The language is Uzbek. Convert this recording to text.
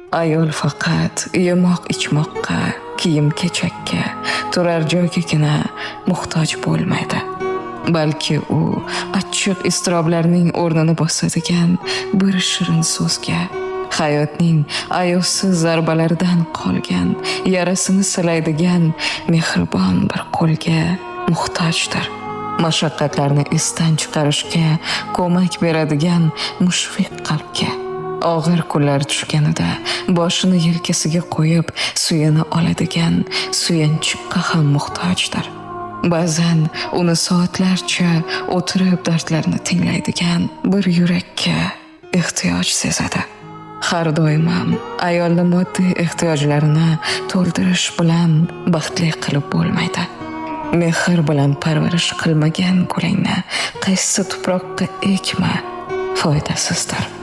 Ayol faqat yemoq ichmoqqa, kiyim-kechakka, turar joygagina muhtoj bo'lmaydi. Balki u achchiq iztiroblarning o'rnini bosadigan bir shirin so'zga, hayotning ayovsiz zarbalaridan qolgan yarasini silaydigan mehribon bir qo'lga muhtojdir. Mashaqqatlarni esdan chiqarishga ko'mak beradigan mushfiq qalbga, og'ir kunlar tushganida boshini yelkasiga qo'yib suyana oladigan suyanchiqqa ham muhtojdir. Ba'zan uni soatlarcha o'tirib dardlarini tinglaydigan bir yurakka ehtiyoj sezadi. Har doim ham ayolni moddiy ehtiyojlarini to'ldirish bilan baxtli qilib bo'lmaydi. Mehr bilan parvarish qilmagan gulingni qaysi tuproqqa ekma, foydasizdir.